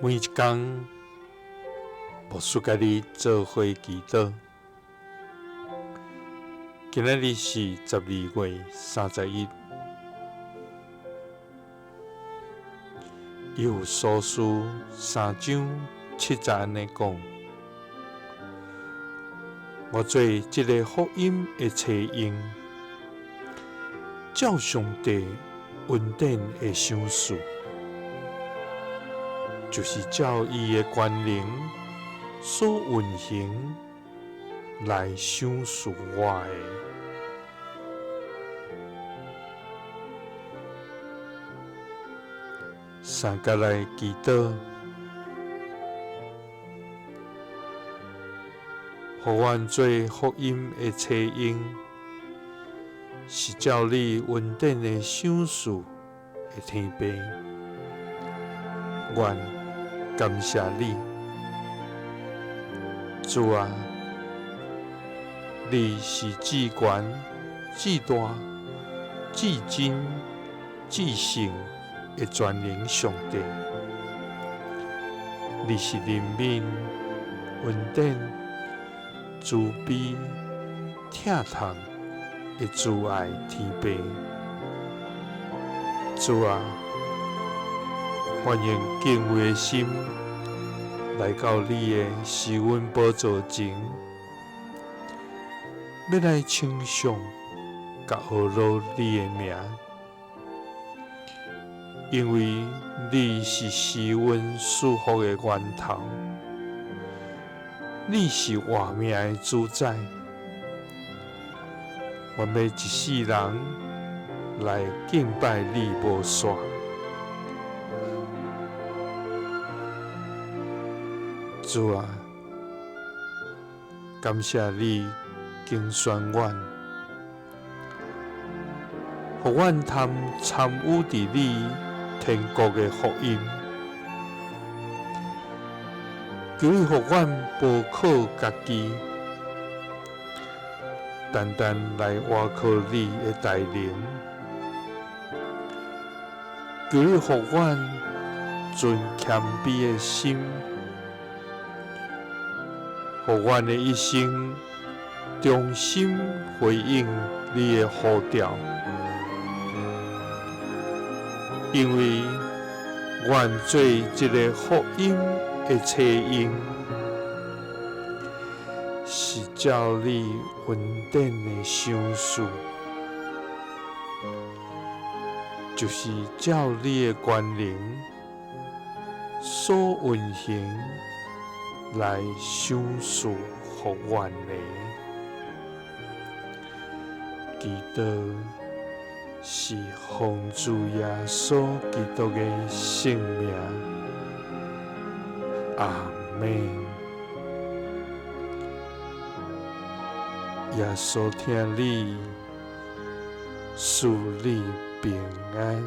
每一工，牧師佮你做伙祈禱。今仔日是12月31，以弗所書3章7節按呢講：我做這个福音的冊用，照上帝恩典的賞賜，就是照伊的權能所運行來賞賜我的。三佮來祈禱，予阮做福音的冊用，是照你恩典的賞賜的天父，阮感謝你，主啊，你是至懸、至大、至真、至聖的全能上帝，你是憐憫、恩典、慈悲、疼痛的慈愛天父。主啊，歡迎敬畏的心來到你的施恩寶座前，欲來稱頌佮呵咾你的名，因為你是施恩賜福的源頭，你是活命的主宰。阮欲一世人來敬拜你無煞。主啊，感謝你揀選阮，予阮通參與佇你天國的福音。求你予阮無靠家己，單單來倚靠你的大能。求你予阮存謙卑的心，予阮的一生忠心回應你的呼召，因為阮做這个福音的冊用，是照你恩典的賞賜，就是照你的權能所運行來賞賜予阮的。祈禱是奉主耶穌基督的聖名，阿們。耶穌疼你，賜你平安。